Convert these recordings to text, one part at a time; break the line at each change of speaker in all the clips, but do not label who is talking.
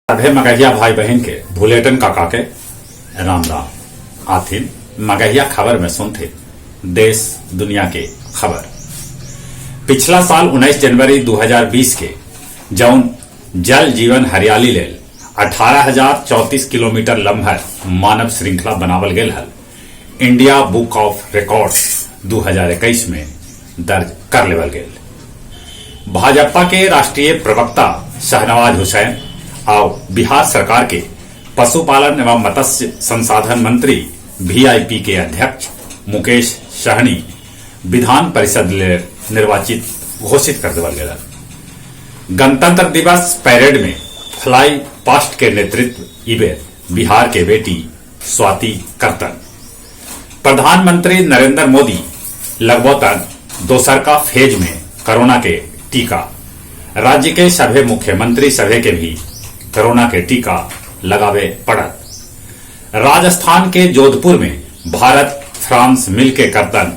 सभे मगहिया भाई बहिन के भुलेटन काका के राम राम। आथिन मगहिया खबर में सुनथे देश दुनिया के खबर। पिछला साल 19 जनवरी 2020 के जौन जल जीवन हरियाली लेल 18,034 किलोमीटर लम्हर मानव श्रृंखला बनावल गेल हल, इंडिया बुक ऑफ रिकॉर्ड्स 2021 में दर्ज कर लेवल गेल। भाजपा के राष्ट्रीय प्रवक्ता शहनवाज हुसैन और बिहार सरकार के पशुपालन एवं मत्स्य संसाधन मंत्री वीआईपी के अध्यक्ष मुकेश सहनी विधान परिषद ले निर्वाचित घोषित कर देवल गेल। गणतंत्र दिवस परेड में फ्लाई पास्ट के नेतृत्व इबेर बिहार के बेटी स्वाति करतन। प्रधानमंत्री नरेंद्र मोदी लगभग दोसर का फेज में कोरोना के टीका। राज्य के सभे मुख्यमंत्री सभे के भी कोरोना के टीका लगावे पड़त। राजस्थान के जोधपुर में भारत फ्रांस मिलके करतन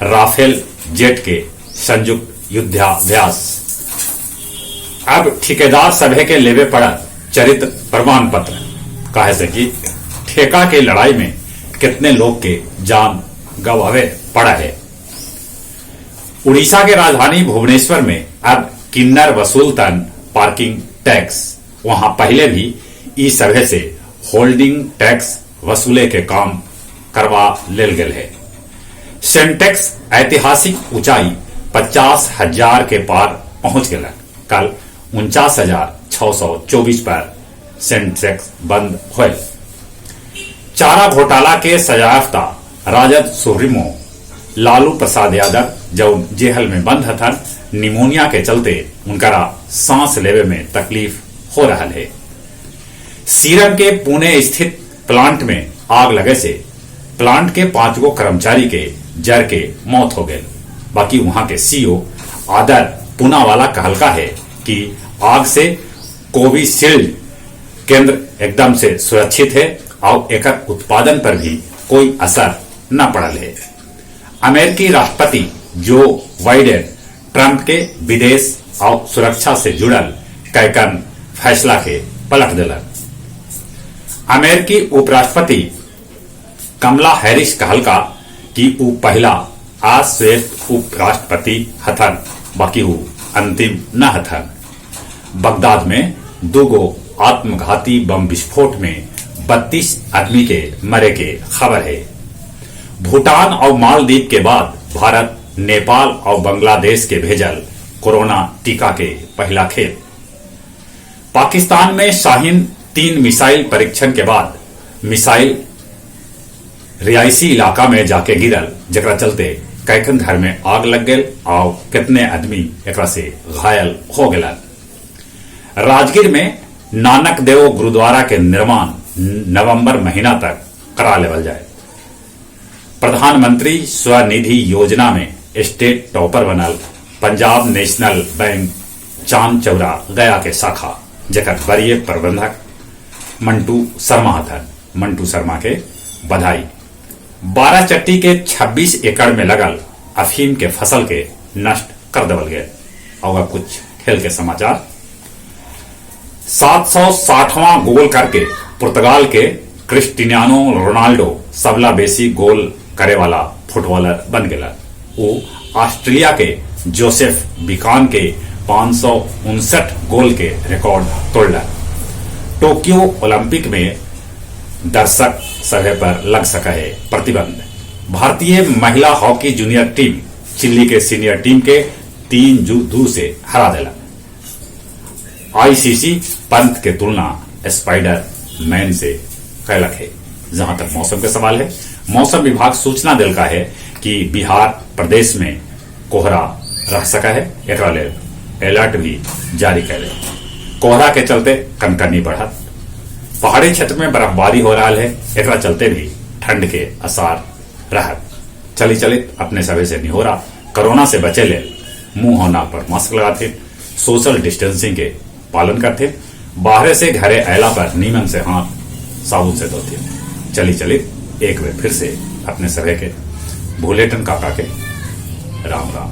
राफेल जेट के संयुक्त युद्धाभ्यास। अब ठेकेदार सभे के लेवे पड़त चरित्र प्रमाण पत्र, काहे से कि ठेका के लड़ाई में कितने लोग के जान गवावे पड़ा है। उड़ीसा के राजधानी भुवनेश्वर में अब किन्नर वसूलतन पार्किंग टैक्स। वहां पहले भी ई सभे से होल्डिंग टैक्स वसूले के काम करवा लेल गेल है। सेंटेक्स ऐतिहासिक ऊंचाई 50,000 के पार पहुंच गया। कल 49,624 पर सेंसेक्स बंद होल। चारा घोटाला के सजायाफ्ता राजद सुप्रीमो लालू प्रसाद यादव जो जेहल में बंद हथन, निमोनिया के चलते उनकरा सांस लेवे में तकलीफ हो रहा है। सीरम के पुणे स्थित प्लांट में आग लगे से प्लांट के पांच गो कर्मचारी के जर के मौत हो गए। बाकी वहां के सीईओ आदर पूनावाला कहलका है कि आग से कोविशील्ड केंद्र एकदम से सुरक्षित है और एकर उत्पादन पर भी कोई असर न पड़ल है। अमेरिकी राष्ट्रपति जो बाइडेन ट्रंप के विदेश और सुरक्षा से जुड़ल कैकन फैसला के पलट दिलन। अमेरिकी उपराष्ट्रपति कमला हैरिस कहलका कि ऊ पहला अश्वेत उपराष्ट्रपति हथन, बाकी ऊ अंतिम न हथन। बगदाद में दूगो आत्मघाती बम विस्फोट में 32 आदमी के मरे के खबर है। भूटान और मालदीव के बाद भारत नेपाल और बांग्लादेश के भेजल कोरोना टीका के पहला खेप। पाकिस्तान में शाहीन 3 मिसाइल परीक्षण के बाद मिसाइल रिहायशी इलाका में जाके गिरल, जकरा चलते कैकन घर में आग लग गए और कितने आदमी एकरा से घायल हो गए। राजगीर में नानक देव गुरुद्वारा के निर्माण नवंबर महीना तक करा लेवल जाए। प्रधानमंत्री स्वनिधि योजना में स्टेट टॉपर बनल पंजाब नेशनल बैंक चांद चौरा गया के शाखा, जकर वरीय प्रबंधक मंटू शर्मा हथन। मंटू शर्मा के बधाई। बाराचट्टी के 26 एकड़ में लगल अफीम के फसल के नष्ट कर देवल गए। और अब कुछ खेल के समाचार। 760वां गोल करके पुर्तगाल के क्रिस्टियानो रोनाल्डो सबला बेसी गोल करे वाला फुटबॉलर बन गया। वो ऑस्ट्रेलिया के जोसेफ बिकान के 559 गोल के रिकॉर्ड तोड़ला। टोक्यो ओलंपिक में दर्शक सभे पर लग सका है प्रतिबंध। भारतीय महिला हॉकी जूनियर टीम चिल्ली के सीनियर टीम के 3-2 से हरा दिला। आईसीसी पंत के तुलना स्पाइडर मैन से कैलक है। जहां तक मौसम के सवाल है, मौसम विभाग सूचना दिलका है कि बिहार प्रदेश में कोहरा रह सका है। एकरा लेल अलर्ट भी जारी करे। कोहरा के चलते कनकनी बढ़त, पहाड़ी क्षेत्र में बर्फबारी हो रहा है, एकरा चलते भी ठंड के आसार रहत। चली चली अपने सभी से निहोरा, कोरोना से बचे ले मुंह और नाक पर मास्क लगाते, सोशल डिस्टेंसिंग के पालन करते, बाहर से घरे अयला पर नीमन से हाथ साबुन से धोते। चली चली एक बार फिर से अपने सभी के भूलेटन काका के राम राम।